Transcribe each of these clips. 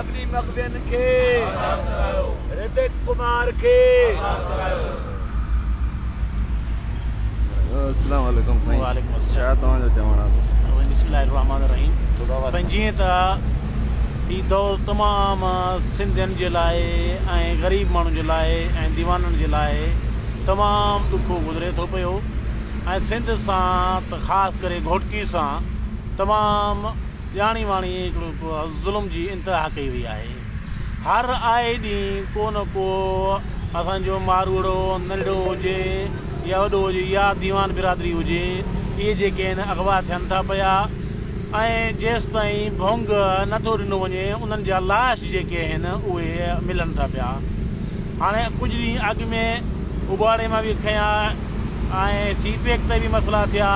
سڀني مغوين کي رتڪ ڪمار کي. السلام عليڪم سائين وعليڪم السلام ڇا توهان جو چوڻ آهي بسم الله الرحمن الرحيم سائين جيئن ته هي دور تمام سنڌين جي لاء ۽ غريب ماڻهن جي لاء ۽ ديوانن جي لاء تمام ڏکو گذري ٿو پيو ۽ سنڌ سان ته خاص ڪري گهوٽڪي سان تمام ڄاڻي واڻي هڪڙو ظلم جي انتها ڪئي وئي آهي. هر آئي ڏينهن ڪو نه ڪو اسان جو ماروئڙو ننڍڙو هجي يا وڏو هجي يا ديوان برادري هجي اهي جيڪي آهن اغوا ٿين ٿا پيا ۽ جيستائين ڀونگ نه ٿو ڏنو وڃي انهن جا لاش جيڪي آهن اهي ملن ٿا پيا هاڻي ڪجهه ڏينهن اڳ ۾ اٻاڙي مان به کنيا ۽ سي پيڪ تي به مسئلا ٿيا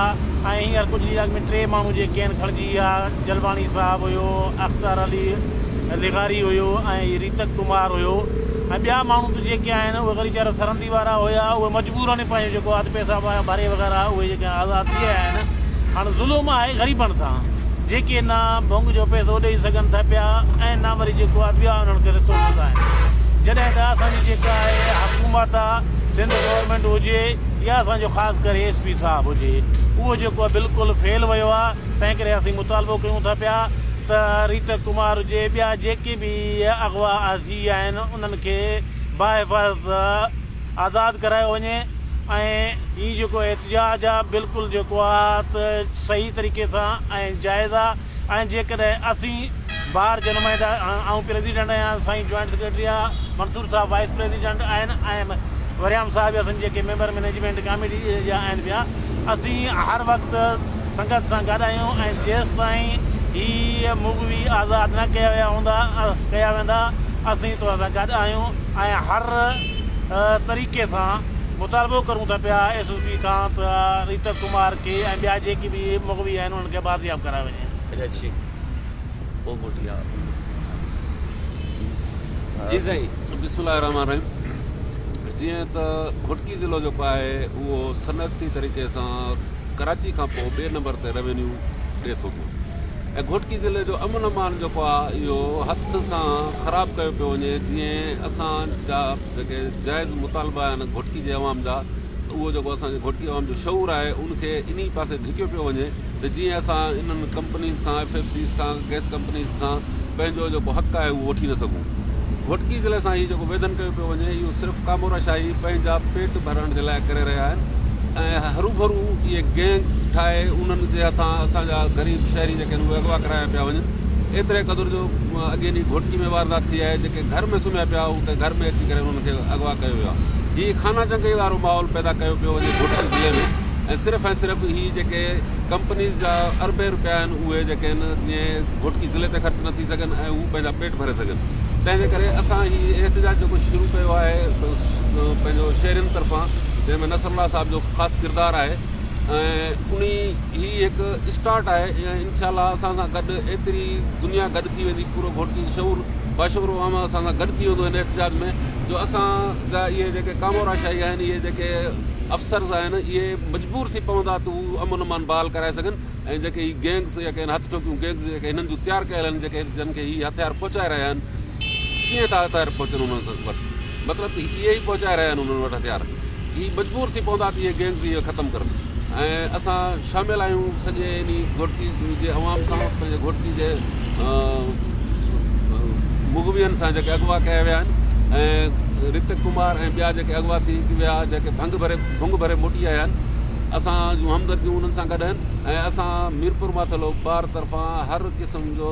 ۽ هينئر ڪجهه ڏينهن اڳ ۾ ٽي ماڻهو جيڪي آهن کڻجي ويا، جلباڻي صاحب هيو، اختر علي لغاري هيو ۽ ريتڪ ڪمار هيو ۽ ٻيا ماڻهو ته جيڪي آهن اهي وري ويچارا سرندي وارا هيا اهي مجبورن پنهنجو جيڪو اڌ پئسا ڀري وغيره اهي جيڪي آزاد ٿي ويا آهن. هاڻ ظلم آهي غريبن سان جيڪي نه ڀونگ جو پئسو ڏئي سگهن ٿا پيا ۽ نه وري جيڪو آهي ٻيا انهن کي رسورسز آهن جڏهن ته اسان جي جيڪا آهي حڪومت آهي سنڌ گورنمينٽ هجي يا اسان جو خاص ڪري ايس پي صاحب هجي اهو جيڪو آهي بلڪل فيل ويو آهي تنهن ڪري اسين مطالبو ڪيون ٿا پيا ته ريتڪ ڪمار هجي ٻيا جيڪي به اغوا ٿي ويا آهن انهن کي باحفاظت آزاد ڪرايو وڃي ۽ هي جيڪو احتجاج آهي بلڪل جيڪو آهي ته صحيح طريقي سان ۽ جائز آهي ۽ جيڪڏهن اسين بار جا نمائندا آئون پريزيڊنٽ آهيان سائين جوائنٽ سيڪريٽري آ منصور صاحب وائيس پريزيڊنٽ آهن ۽ وريام صاحب اسان جيڪي ميمبر مئنيجمينٽ ڪاميٽي جا آهن پيا اسين هر وقت سنگت سان گڏ آهيون ۽ جيستائين هي مغوي آزاد نه ڪيا ويا هوندا ڪيا ويندا اسين توهان سان گڏ آهيون ۽ هر طريقي سان مطالبو ڪرون ٿا پيا ايس ايس پي کان ته ريتڪ ڪمار کي ۽ ٻيا جيڪي به مغوي آهن انهن کي بازياب ڪرايو وڃي. جي سائين. بسم الله الرحمٰن الرحيم جيئن ته گهوٽڪي ضلعو جيڪو آهي اهو صنعتي طريقي سان ڪراچي کان پوء ٻئي نمبر تي روينيو ڏي ٿو پيو ۽ گهوٽڪي ضلعي جو امن امان جيڪو آهي اهو هٿ سان خراب ڪيو پيو وڃي جيئن اسان جا جيڪي جائز مطالبا آهن گهوٽڪي جي عوام جا اهو جيڪو اسان جي گهوٽڪي عوام جو شعور آهي ان کي انهي پاسي ڌڪيو پيو وڃي ته جيئن اسان انهن ڪمپنيز کان ايف ايف سيز کان گئس ڪمپنيز کان پنهنجو جيڪو حق آهي اهو وٺي نه سگهون. گهوٽڪي ضلعي سان هي جيڪو ويڌن ڪيو پيو وڃي اهو صرف ڪامورا شاهي پنهنجا پيٽ ڀرڻ جي لاء ڪري رهيا آهن ۽ هروڀرو اهي گينگس ٺاهي انهن جي هٿان اسان جا غريب شهري جيڪي آهن اهي اغوا ڪرايا پيا وڃن ايتري قدر جو اڳئين ڏينهن گهوٽڪي ۾ واردات ٿي آهي جيڪي گهر ۾ سمهيا پيا اتي گهر ۾ اچي ڪري انهن کي اغوا ڪيو ويو آهي هي خانه جنگي وارو ماحول پيدا ڪيو پيو وڃي گهوٽڪي ضلعي ۾ ۽ صرف ۽ صرف هي جيڪي ڪمپنيز جا اربين روپيا آهن اهي جيڪي آهن جيئن گهوٽڪي ضلعي تي خرچ نه ٿي سگهن ۽ هو پنهنجا پيٽ ڀري سگهن تنهن جي ڪري اسان هي احتجاج جيڪو شروع ڪيو آهي پنهنجو شهرين طرفان جنهن ۾ نصر الله صاحب جو خاص ڪردار آهي ۽ انهي هي هڪ اسٽارٽ آهي ۽ انشاء الله اسان سان گڏ ايتري دنيا گڏ ٿي ويندي پورو گهوٽڪي شعور باشعور عوام اسان سان گڏ ٿي ويندو هن احتجاج ۾ جو اسان جا اهي جيڪي ڪامورا شاهي آهن اهي جيڪي افسرز آهن اهي مجبور ٿي پوندا ته هو امن امان بحال ڪرائي سگهن ۽ جيڪي هي گينگس يا ڪنهن هٿ ٺوڪيون گينگس جيڪي هنن جون تيار ڪيل آهن جيڪي جن کي هي هٿيار پهچائي رهيا آهن ڪيئن ٿا هٿيار پهچن انهن وٽ مطلب ته اهي ئي پهچائي رهيا آهن انهن وٽ هٿيار هي مجبور ٿي پوندا ته اهي گينگز اهي ختم ڪرن ۽ اسان شامل آهيون سڄي انهي گهوٽڪي جي عوام سان پنهنجي گهوٽڪي جي مغوين سان جيڪي اغوا ڪيا ويا آهن ۽ رتڪ ڪمار ۽ ٻيا جيڪي اغوا ٿي ويا جيڪي ڀنگ ڀري ڀنگ ڀري موٽي آيا آهن اسان جون همدرديون انهن سان گڏ آهن ۽ اسان ميرپور ماٿيلو بار طرفان هر قسم جو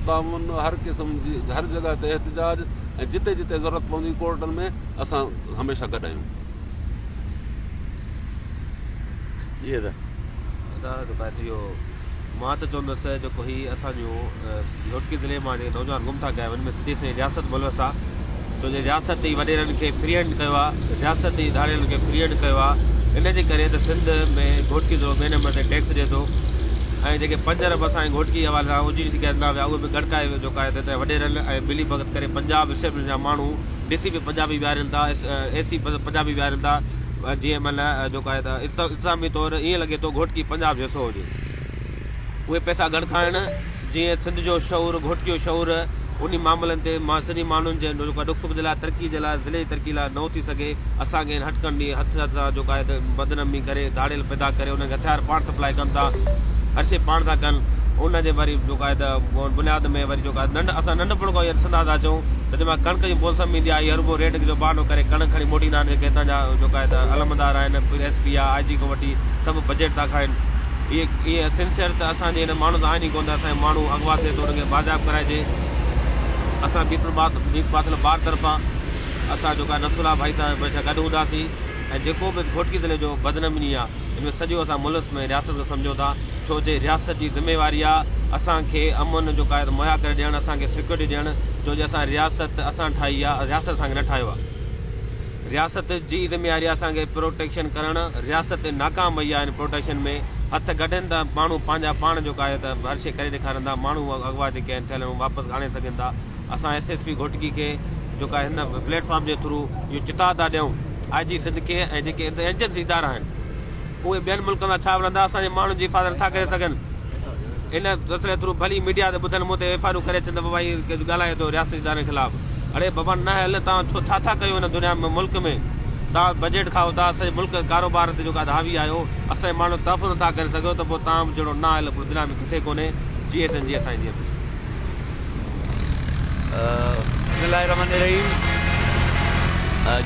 تعاون هر قسم جي هر جڳهه تي احتجاج ۽ جتي جتي ضرورت پوندي ڪورٽن ۾ اسان هميشه گڏ آهيون. جي ادا. ادا جيڪو اهو مان ته چوندس جيڪو هي اسان جو گهوٽڪي ضلعي مان جيڪي نوجوان گم ٿا ڪيا وڃن ۾ سڌي سنئين رياست ملوث آ ڇو جو رياست ئي وڏيرن کي فري هينڊ ڪيو آ رياست ئي ڌاڙيلن کي فري هينڊ ڪيو آ ان جي ڪري ته سنڌ ۾ گهوٽڪي ضلعو ٻئي نمبر تي ٽيڪس ڏي ٿو ۽ جيڪي 5 ارب اسان جي گهوٽڪي حوالي سان او جي ڊي سي کي ڏنا ويا اهي به ڳڙڪائي ويو جيڪو آهي ته وڏيرن ۽ ملي ڀڳت ڪري پنجاب اسيمبلين جا ماڻهو ڊي سي به پنجابي ويهارين ٿا اي سي به پنجابي ويهارين ٿا جيئن معنيٰ جيڪو آهي ته انتظامي طور ائين لڳي ٿو گهوٽڪي پنجاب جو حصو هجي. اهي پئسا ڳڙڪائڻ جيئن سنڌ جو شعور گهوٽڪي جو شعور انهي معاملن تي مان سنڌي ماڻهن جي جيڪو ڏک سک جي لاء ترقي جي لاء ضلعي جي ترقي لاء نو ٿي سگهي اسان کي هٽڪن ڏي هٿ هٿ سان جيڪو آهي ته بدنامي ڪري ڌاڙيل پيدا ڪري انهن کي هٿيار پاڻ سپلائي ڪن ٿا هر شي پاڻ ٿا ڪن ان جي وري جيڪو آهي ته بنياد ۾ وري جيڪو آهي ننڍ اسان ننڍپڻ کان اهي ڏسندا ٿا اچون ته جنهن مهل ڪڻڪ جي موسم ايندي آهي هربو ريٽ جو بهانو ڪري ڪڻڪ کڻي موٽيندا آهن جيڪي هتان جا جيڪو آهي ته علمدار آهن ايس پي آ آء جي کان وٺي سڀ بجيٽ ٿا کائن اهي اهي سنسيئر ته اسان جي هن ماڻهن سان آهن ئي ڪونه ته اسان جو ماڻهو اغوا ٿئي ٿو ان کي بازياب ڪرائجي اسان ميرپور ميرپور بار طرفان اسان جيڪو آهي نصرالله ڀائي سان هميشه گڏ هونداسين ۽ جيڪو به گهوٽڪي ضلعي جو بدنامني آهي ان ۾ سڄو اسان ملوث ۾ رياست کي سمجهون ٿا ڇو جي رياست جي ذميواري آهي اسان کي امن جو قاعدو مهيا ڪري ڏيڻ اسان کي سيڪيورٽي ڏيڻ ڇو جي اسان رياست اسان ٺاهي آهي رياست اسان کي نه ٺاهيو آهي رياست جي ذميواري آهي اسان کي پروٽيڪشن ڪرڻ رياست ناڪام وئي آهي ان پروٽيڪشن ۾ هٿ گڏين ته ماڻهو پنهنجا پاڻ جيڪو آهي ته هر شيء ڪري ڏيکارين ٿا ماڻهو اغوا جيڪي آهن ٿيل آهن واپس آڻي سگهن ٿا اسان ايس ايس پي گهوٽڪي کي جيڪو آهي هن پليٽ فارم جي ٿرو اهو چتاء ٿا ڏيون آء جي سنڌ کي ۽ جيڪي ايجنسي ادارا آهن اهي ٻين ملڪن سان ڇا وڙهندا اسان جي ماڻهن جي حفاظت نٿا ڪري سگهن ان مسئلي ٿرو ڀلي ميڊيا تي ٻڌن مون تي ايف I آرون ڪري ڇڏن ته بابا هي ڳالهائي ٿو رياستي ادارن خلاف اڙي بابا نه هل توهان ڇو ڇا ٿا ڪيو هن دنيا ۾ ملڪ ۾ توهان بجيٽ کائو ٿا سڄي ملڪ ڪاروبار تي جيڪو حاوي آهيو اسان جي ماڻهن جو تحفظ نٿا ڪري سگهو ته پوء توهان جهڙو نه اهل دنيا ۾ ڪٿي ڪونهي جي ايس اين جي سائين جي. بسم الله الرحمن الرحيم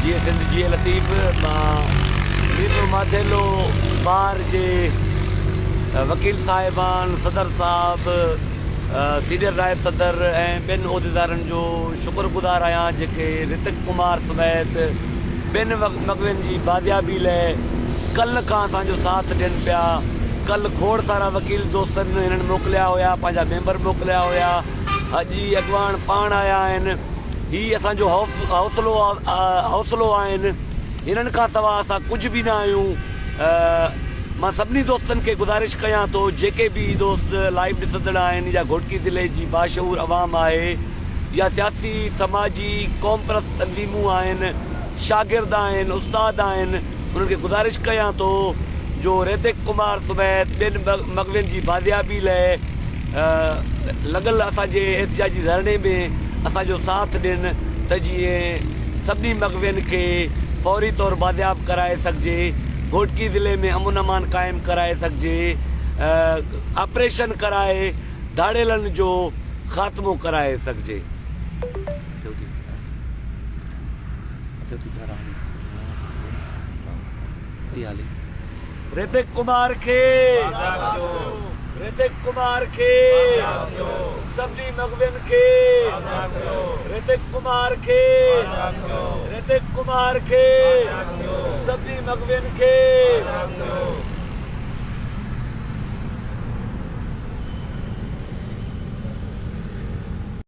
جيئي سنڌ جيئي لطيف مان ميرپور ماٿيلو بار جي وڪيل صاحبان صدر صاحب سينئر نائب صدر ۽ ٻين عهديدارن جو شڪر گذار آهيان جيڪي رتڪ ڪمار سميت ٻين مغوين جي بازيابي لئه ڪلهه کان اسان جو ساٿ ڏين پيا. ڪلهه کوڙ سارا وڪيل دوستن هنن موڪليا هيا، پنهنجا ميمبر موڪليا هيا، اڄ هي اڳواڻ پاڻ آيا آهن. هي اسان جو حوصلو حوصلو آهن. هنن کان سوا اسان ڪجهه به نه آهيون. مان سڀني دوستن کي گذارش ڪيان ٿو جيڪي به هي دوست لائيو ڏسندڙ آهن يا گهوٽڪي ضلعي جي باشعور عوام آهي يا سياسي سماجي قومپرست تنظيمون آهن، شاگرد آهن، استاد آهن، انهن کي گذارش ڪيان ٿو جو ريتڪ ڪمار سميت ٻين مغوين جي بازيابي لئه لڳل اسان جي احتجاجي ڌرڻي ۾ اسان جو ساٿ ڏين ته جيئن سڀني مغوين کي فوري طور بازياب ڪرائي سگهجي، گهوٽڪي ضلعي ۾ امن امان قائم ڪرائي سگهجي، آپريشن ڪرائي ڌاڙيلن جو خاتمو ڪرائي سگهجي. رتڪ ڪمار کي رتڪ ڪمار کي سڀني مغوين کي رتڪ ڪمار کي رتڪ ڪمار کي سڀني مغوين کي.